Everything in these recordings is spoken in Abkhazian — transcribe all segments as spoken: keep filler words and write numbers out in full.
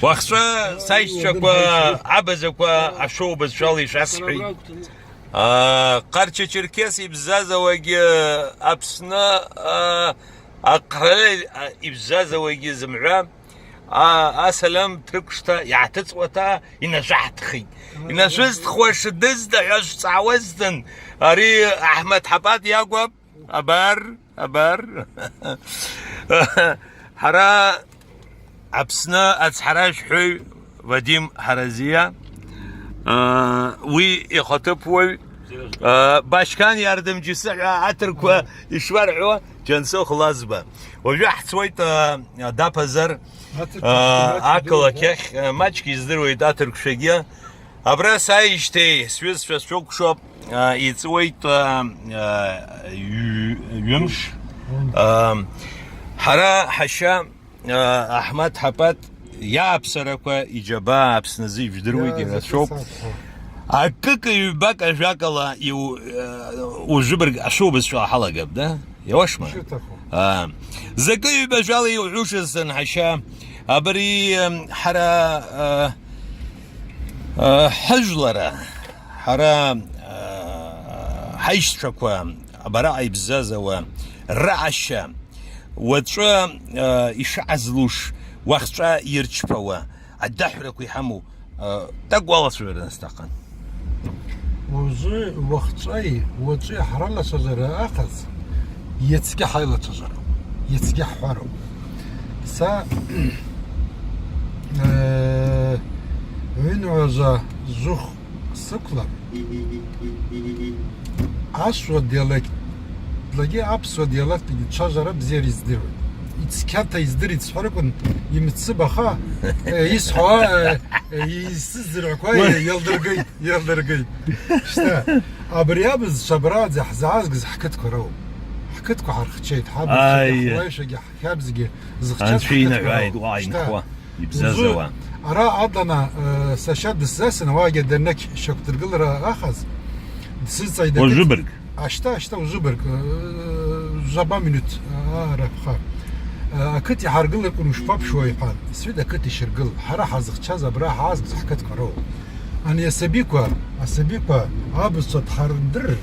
Уахҵәа саишьцәақәа абазақәа ашоу бызшәала ишәасҳәеит. Аа, Қарча-Черкес ибзазауагьы Аԥсны, аа, Аҟра ибзазауагьы зымҳәа, аа, асалам ҭырқәшҭа иааҭыҵуаҭа инашәаҳҭхеит. Инашәызҭхуа шыдызда ҳәа шәҵаауазтын, ари Аҳмаҭ Ҳапат иакәым. Абар, абар. Ҳара Аԥсны ацҳаражәҳәаҩ Вадим Ҳаразиа, аа, уи ихаҭыԥуаҩ, аа, Башьқан Иардым Џьусыҳәа аҭырқәа ишварҳәо Џьансыхә Лазба. Уажәы ҳцоит, аа, даԥазар, аа, ақалақь ахь, аа, маҷк издыруеит аҭырқәшәагьы. Абра сааижьҭеи сҩызцәа сшәыкәшоуп, а, иҵуеит, а, а, ҩ-, ҩымш. А, ҳара ҳашьа, а, Аҳмаҭ Ҳапат иааԥсарақәа иџьабаа Аԥсназы ижәдыруеит, ирацәоуп. Акык-ҩбак ажәакала иу-, а, ужәыбырг ашәыбызшәа ҳалагап, да? Иауашма? Шәыҭаху. Аа. Закы ҩба жәала иуҳәушаз, санҳашьа, абри, м, ҳара, а, а, ҳажәлара, ҳара, а, ҳаишьцәақәа, абараҟа ибзазауа, раашьа, уаҵәы, а, ишаазлуш, уахҵәа ирчԥауа, адаҳәрақәа иҳамоу, а, такәалацәажәараны сҭахын. Уажәы, уахҵәаи уаҵәи ҳрылацәажәара ахаз, иацгьы ҳаилацәажәароуп, иацгьы ҳҳәароуп. Са, э, ҩынҩажәа жәохә сықәлан, ашәа диалект Лагьы аԥсуа диалектгьы цәажәара бзиара издыруеит. Ицқьаҭа издырит сҳәарыкәын, имцыб аха, э, исҳәауа, э, э, исызырҳәақәа, э, иалдыргеит, иалдыргеит. Шьҭа, абри абызшәа абраҟа ҳзаазгаз ҳқыҭқәа роуп. Ҳқыҭқәа ҳархчеит, ҳабызшәагьы, ҳлаишәагьы, ҳхьаабзгьы зыхьчаз ҳқыҭқәа роуп. Шьҭа, ара Адана, э, сашьа дысзасын, уаагьы адырнықь шьақәдыргылара ахаз, дсыҵаидакит. Уажәыбырг? Ашьҭа, ашьҭа, уажәыбырг, э, жәаба минуҭ, аа, рахәха. Э, ақыҭ иҳаргыларкын ушԥаԥшуа, иҳәан. Сҩыда ақыҭ ишьаргыл, ҳара ҳазыхьчаз абра ҳаазгаз ҳқыҭқәа роуп. Ани асабиқәа, асабиқәа абызшәа дҳардырыр,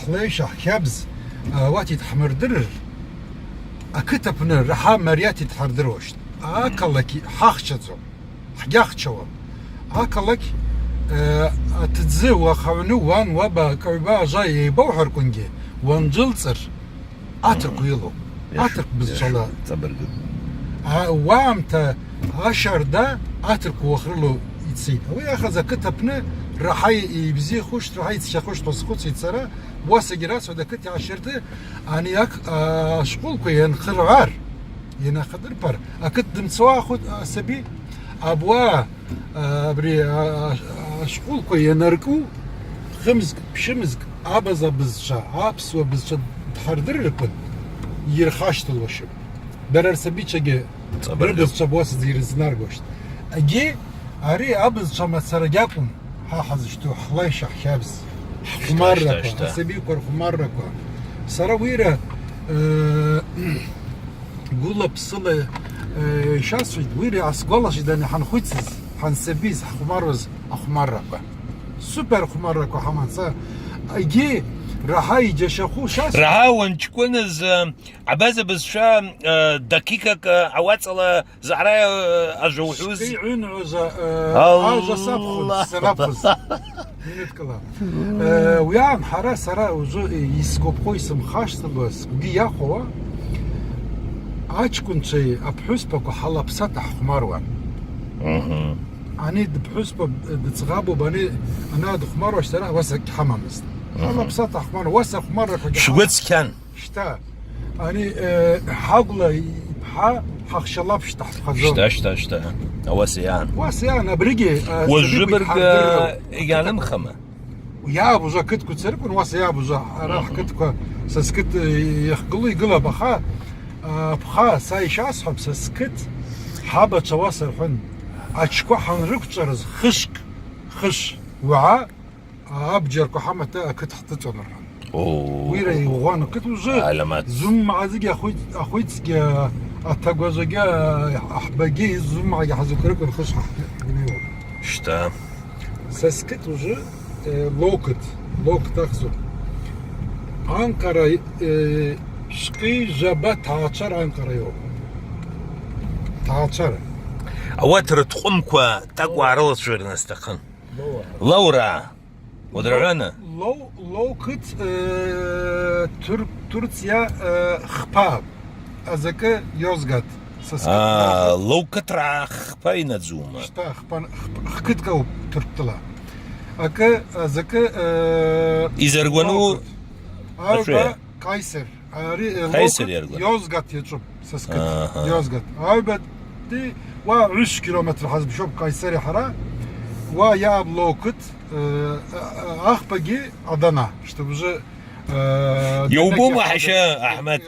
ҳлеишәа, ҳхьабз, э, уаҭ идҳмырдырыр, ақыҭ аҟны раҳа мариаҭ идҳардыруашт. Ақалақь ҳахьчаӡом. Ҳгьахьчауам. Ақалақь, э, аҭӡы уаха аҩны уан, уаба, акаҩба ажа еибауҳәаркунгьы, уанџьылҵыр, аҭырқәа илоуп. Иаша, аҭырқә бызшәала. Иаша, ҵабыргы. А, уаамҭа ашьарда аҭырқәа уахрылоу ицеит. Уи ахаз ақыҭ аҟны раҳа ибзиахошт, раҳа ицқьахошт ҳәа схәыцит сара, уасагьы расҳәоит ақыҭ иаашьарты, ани ак, а, ашколқәа ианхырҳәар, ианахадырԥар, ақыҭ дымцо ахәыҭ асаби, абуаа, а, абри, а, а, ашколқәа ианарку, хымзк, ԥшьымзк, абаза бызшәа, аԥсуа бызшәа дҳардырыркын, ирхашьҭылуашьоуп. Дара рсабицәагьы ҵабыргуп. Рыбызшәа буасӡа ирызнаргошт. Егьи, ари абызшәа мацарагь акәым, ҳа ҳазышьҭоу ҳлаишьа ҳхьабз, ҳхәмаррақәа, шьҭа, шьҭа. Асабиқәа рхәмаррақәа. Сара уира, э, гәыла-ԥсыла, э, ишасҳәеит, уира иаасгәалашәеит, ани ҳанхәыцыз, ҳансабиз, ҳхәмаруаз ахәмаррақәа. Супер хәмаррақәа ҳаман, са, егьи раҳа иџьашьахәы шасҳәеит. Раҳа уанҷкәыназ, э, абаза бызшәа, э, дақиқак, э, ауаҵала Зара, э, ажәа уҳәоз. Шьҭа иҩныҳәоз, э, Аллах. Ажәа сабхәын, санабхәыз. Минуҭкала. Э, уи аан ҳара сара ужы, э, исгәаԥхо, исымхашҭло, сгәы иахәауа, аҷкәынцәеи аԥҳәызбақәа ҳалаԥсаҭа ҳхәмаруан. Мгм. Ани дыԥҳәызба, э, дыӡӷабуп, ани, ана дыхәмаруашт, сара уасак ҳамамызт. Мгм. Ҳалаԥсаҭа ҳхәмаруан, уаса хәмаррақәагьы. Шәгәы цқьан. Шьҭа, ани, э, ҳагәла иԥҳа ҳахшьалаԥшьҭа ҳԥхаӡом. Шьҭа, шьҭа, шьҭа. Ауаса иаан. Уаса иаан, абригьы, э, уажәыбырг, сабиқәа иҳардырроуп. Э, ианымхама? Иааб уже ақыҭқәа царакәын, уаса иааб уже ара ҳқыҭқәа, са сқыҭ, э, иахгыло игылап, аха, э, ԥха, са ишасҳәап, са сқыҭ ҳабацәа уаса рҳәын, аҽқәа ҳанрықәҿарыз хышк, хыш, уаа, абџьарқәа ҳамаҭәа ақыҭ ҳҭыҵуан рҳәон. Оо. Уира иӷәӷәан ақыҭ ужы. Аламаҭ. Зуммаҟа зегьы ахәиц-, ахәицгьы, Аҭагәаӡәагьы, аҳбагьы изумаагьы ҳазықәрыкыр хышҳа ҳнеиуам. Шьҭа. Са сқыҭ уже, э, лоукыт, лоукыт ахьӡуп. Анкара, э, шәҟәи жәаба ҭаацәара Анкара иоуп. Ҭаацәара. Ауат рытҟәымқәа такәаа рылацәажәараны сҭахын. Лоура. Удрагана? Лоу, лоукыт, э, Тур-, Турция, э, хԥа. Азакы иозгат. Са сқыҭ Аа, иозгат. Лоукытраа хԥа инаӡума? Шьҭа хԥа, хԥ-, хқыҭк ауп Ҭырқәтәыла. Акы, азакы, э, Изаргәану? Лоукыт. Аҩба Аҿеи? Каисер. Ари, э, Каисер лоукыт иаргәан. Иозгат иаҿуп, са сқыҭ. Аҳа. Иозгат. Аҩбатәи уа ҩышә километр ҳазбшоуп Каисери ҳара. Уа иааб лоукыт, э, а-, а-, ахԥагьы Адана, чтобы уже, э, Иубома, Адана ҳашьа, иаҳа-, Аҳмад?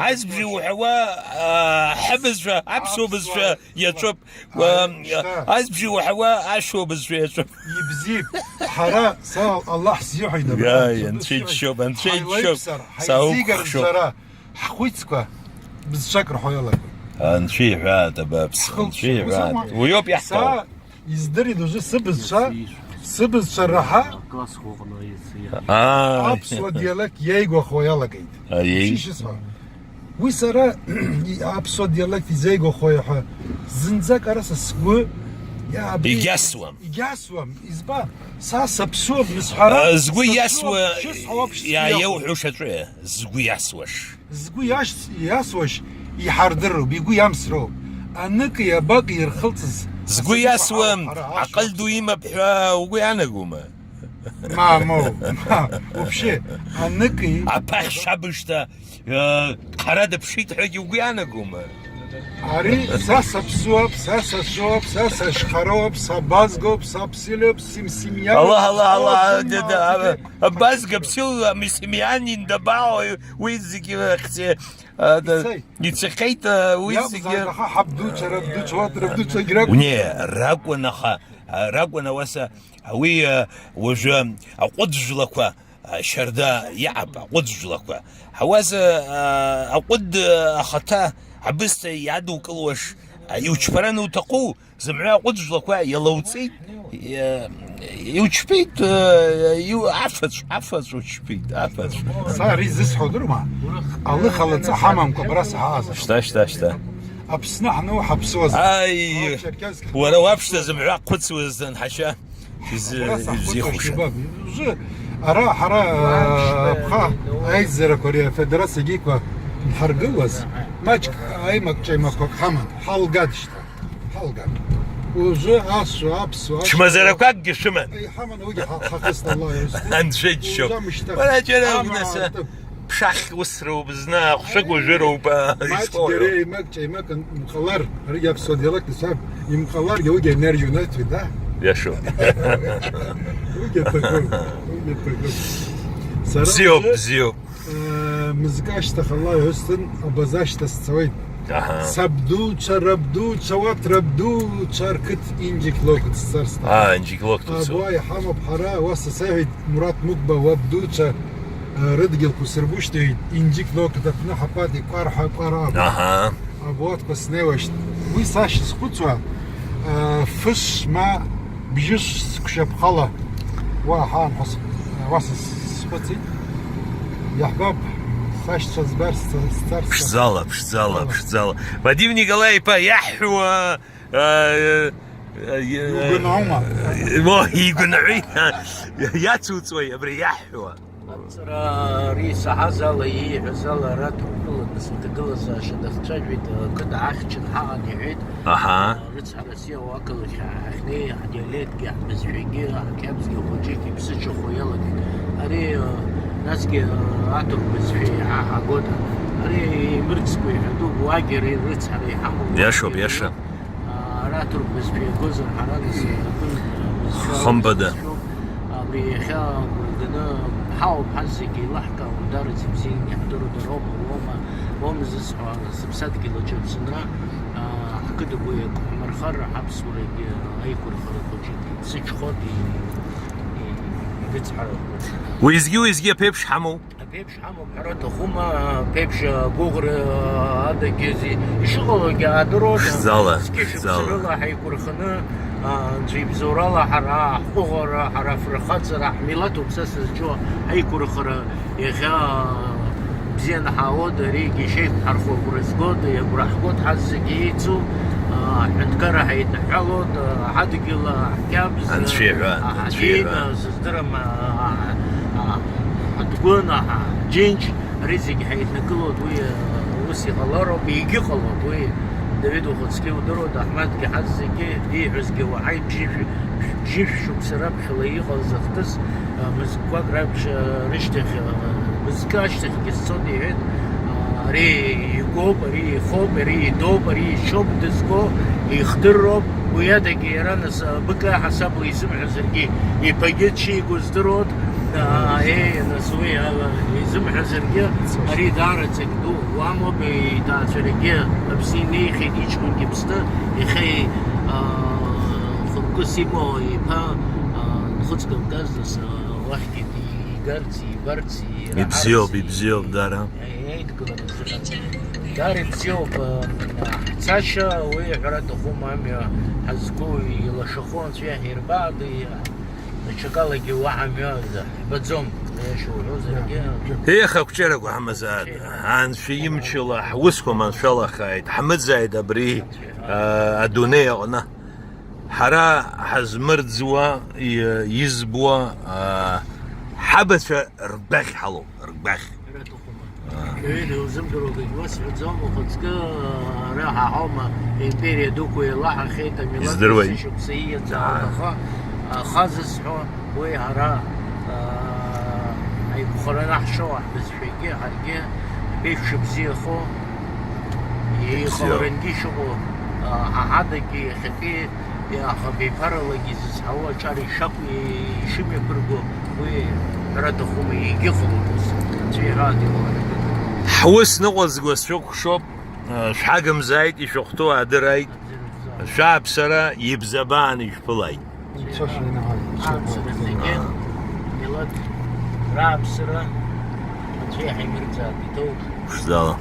Азбжьы уҳәауа, а, ҳабызшәа, аԥсуа бызшәа Аԥсуа. Иаҿуп. Ам, Ааи, шьҭа. Азбжьы уҳәауа ашәуа бызшәа иаҿуп. Ибзип. Ҳара, са Аллаҳ сзиҳәеит, абра, Иа, иа, Анцәа иџьшьоуп, Анцәа иџьшьоуп. Ҳаилаҩԥсар, Са ҳаизигар уқәхшоуп. Џьара, ҳхәыцқәа бызшак рҳәо иалагоит. Анцәа иҳәаат, абааԥсы, Анцәа иҳәаат. Ҳхылҵшьа Уи ауп иаҳҭаху. Са издырит уажәы сыбызшәа, сыбызшәа раҳа Класс ӷәӷәаны иацы иаҳ- Аа. Аԥсуа диалект иеигәахо иалагеит. Аиеи. Ишишьыз ҳәа. Уи сара аԥсуа диалект изеигәахои ҳәа зынӡак ара са сгәы иаабеит. Егьасуам. Егьасуам. Избан? Са саԥсуам, сҳәара, А, згәы саԥсуам, иасуа, шысҳәо уаԥшьҭ иа-, иахәо. Иауҳәо шаҿы, згәы иасуаш. Згәы иашц-, иасуашь иҳардыруп, игәы иамсроуп. Аныки абаки ирхылҵыз Згәы асаби иасуа, ҳара, ҳара, аҟыл ду имап ҳәа угәы иаанагома? Ма, моу, ма, вообще, аныки Аԥахь шабышьҭа Э, хара дыԥшит ҳәагьы угәы иаанагома? Ари са саԥсуоуп, са сашоуп, са сашьхароуп, са базгоуп, са ԥсилоуп, сим-, симиароуп. Аллаҳ, Аллаҳ, Аллаҳ, Аллаҳ, дада, дада, абазга ԥсил, ами, симианин дабао, уи зегьы ахьӡи, а, да, Ицеит. Ицахьеит, а, уи Иакәзааит, зегьы. Аха ҳабдуцәа, рабдуцәа, уа рабдуцәагь ракәын. Не, ракәын, аха, а, ракәын, ауаса, а, уи, а, уажәы, а, аҟәыд жәлақәа, Шьарда иаҳап аҟәыд жәлақәа. Ҳауаза, а, аҟәыд, а, ахаҭа абысҭа иадукылуаш, а, иучԥараны уҭаху, зымҳәа аҟәыд жәлақәа иалауҵеит, иа-, иучԥеит, а, иу-, афаҵә, афаҵә учԥеит, афаҵә. Са ари зысҳәо удыруама? Алыхалаҵа ҳамамкәа абра саҳаазар. Шьҭа, шьҭа, шьҭа. Аԥсны ҳну ҳаԥсуазар. Аи, Ҳа Черкесск уара уаԥшӡа зымҳәа хәыцуазҭан ҳашьа. Изы-, Ҳара саҳхәыцуашәа изихәаԥшын. Убап. Изы-, ара ҳара, э, Уаԥшьба, аԥха иоуа. Аизарақәа ари афедерациагьы иқәа ҳаргылаз, маҷк аимак-ҿаимакқәак ҳаман, ҳалгад шьҭа, ҳалгад. Уажәы асу, аԥсуа, ашьҭа Чмазарақәакгьы шәыман. Иҳаман, уигьы ҳа-, ҳахысны Аллаҳ иазкуп. Анцәа иџьшьоуп. Уажәы амышьҭахь Уара џьара аман унаса. Аартып. Ԥшахь усроуп зны, ахәшәык уажәыроуп, а, Маҷк исоуроуп. Иара еимак-ҿаимак имҟалар, аригьы аԥсуа диалект исҳәап, имҟаларгьы уигьы енергиа унаҭоит, да? Иашоуп. Уигьы аҭахым, уигьы аҭахым. Сара Бзиоуп, уажәы, бзиоуп. Э, мызкы ашьҭахь ала иҳәысҭын, абаза ашьҭа сцауеит. Аҳа. Сабдуцәа, рабдуцәа, уаҭ рабдуцәа рқыҭ Инџьықь Лоқыҭ сцар сҭахуп. Аа, Инџьықь Лоқыҭ уцоуп. Абуа иҳамоуп ҳара, уа са саҳәеит, Мураҭ Мықәба уабдуцәа, э, рыдгьылқәа сырбушьҭуеит, Инџьықь Лоқыҭ аҟны ҳапатеи кәарҳа, кәара акәын. Аҳа. Абуаҭқәа снеиуашт. Уи сашьцәа схәыцуа, э, фышш ма бжьышш сықәшәап хала. Уа ҳаан ҳәа с-, уа са схәыцит. Иаҳбап, сашьцәа збар сца-, сцар сҭахуп. Ԥшӡала, ԥшӡала, Ала. Ԥшӡала. Вадим Николаи-иԥа иаҳҳәуа, а, а, а, Иугәынҳәума? Во, игәынҳәи, иацуҵуеи абри иаҳҳәуа? Аҵара ари исаҳаз ала, ииҳәаз ала, ара Ҭырқәтәылантәи сынҭагылазаашьа дахцәажәеит, ақыҭа ахьчара ҳаҟан иҳәеит. Аҳа. Рыцҳарас иоуа ақалақь ҳахьнеи, ҳдиалектгьы, ҳбызшәагьы, ҳқьабзгьы хәыҷык иԥсыҽхо иалагеит. Ари, насгьы, аҭырқә бызшәа иаҳагода? Ари еимыркскәа иҳәатәуп, уагьы ари рыцҳара иҳамоу. Иашоуп, иаша. Ара аҭырқә бызшәа иагозар, ҳара нас, Хымԥада. Абри иахьа агәра ганы ҳауп, ҳа зегьы еилаҳкаауа, дараӡа ибзианы иаҳдыруа дара роума, уоума, уоума зысҳәо, сыԥсадгьыл аҿы Аԥсынра, а, ҳқыҭақәа еиқәҳмырхар, ҳаԥсуарагьы аиқәырхара хәыҷык ицыҽхәоит, и-, и-, ирыцҳароуп. Уеизгьы-уеизгьы аԥеиԥш ҳамоу? Ԥеиԥш ҳамоуп ҳәара аҭахума, ԥеиԥш агәыӷра адагьы зи-, ишыҟалогьы аадыруада? Ԥшӡала, зқьышықәса ԥшӡала. Рыла ҳаиқәырханы, а, Анцәа ибзоурала ҳара ҳҟәыӷара, ҳара афырхаҵара, ҳмилаҭ уԥса сызҿу ҳаиқәырхара иахьа бзианы ҳаауода, аригьы ишеиқәҳархо агәра згода, иагәра ҳгода, ҳазегьы еицу, а, ҳҳәынҭқарра ҳаиднаҳәалода, ҳадгьыл, ҳқьабз, Анцәа иҳәа, а, Анцәа иҳәа. Ҳадина, сыздырам, а, а, а, ҳадгәын, аҳа, џьынџь, ари зегьы ҳаиднакылоит, уи, ус иҟалароуп, егьыҟалоит, уи Давид ухаҵкы удыруеит, Аҳмаҭгьы ҳазегьы ииҳәозгьы уаҳаит, бжьышә-, бжьышә шықәса раԥхьала иҟаз ахҭыс, а, мызкқәак раԥхьа рышьҭахь, а, мызкы ашьҭахьгьы сцот иҳәеит, а, ари игоуп, ари ихоуп, ари идоуп, ари ичоуп дызго, ихдырроуп, уи адагьы иара нас, а, быка ҳасабла изымҳәазаргьы, иԥагьы дшиго здыруеит, аа, еи, нас уи, а, изымҳәазаргьы, ари даараӡагь ду уамоуп, иҭаацәарагьы Аԥсны инеихьеит, иҷкәынгьы Аԥсны, иахьа, а, хықәкыс имоу иԥа, а, Нхыҵ Кавказ, нас, а, уахьгьы игарц, ибарц, ираҳарц, Ибзиоуп, ибзиоуп, дара. Еидгыларц. Дара ибзиоуп, а, ҳцашьа, уи аҳәара аҭахума, амҩа ҳазқәу илашахо анцәа иаҳирбаади, Даҽакалагьы уаҳа мҩа ҳбаӡом, аиаша уҳәозаргьы. Ех, ақәҿиарақәа ҳамазааит. Анцәа имчала ҳусқәа маншәалахааит, ҳмыӡааит абри, а, адунеи аҟны. Ҳара ҳазмырӡуа, и-, избуа, а, ҳабацәа ргәаӷь ҳалоуп, ргәаӷь. Ҳәара аҭахума. Шәаҩыда иузымдыруа акгьы уасҳәаӡом, ухаҵкы, ара ҳаҳаума, империа дуқәа еилаҳахьеит, амилаҭ Издыруеит. Ԥсышықәса ииаҵәа Аа. Аха, аха зысҳәо, уи ҳара, аа, аиқәхараны ҳшоуа ҳбызшәагьы, ҳаргьы ҳԥеиԥш ибзиахо, Ибзиоу. Иҟаларангьы ишыҟоу, аа, ҳа ҳадагьы иахьатәи Иаха абиԥаралагьы изызҳауа аҿар ишақә-, ишымҩаԥырго, уи ҳәара аҭахума, егьыҟалом ус, анцәа иҳәаат иҟаларагьы. Ҳус ныҟәызго сшәыкәхшоуп, шәҳагымзааит, ишәыхәҭоу аадырааит, шәааԥсара ибзабааны ишәԥылааит. Ааԥсара зегьы, милаҭ рааԥсара, анцәа иҳаимырӡааит, иҭоуп. Ԥшӡала.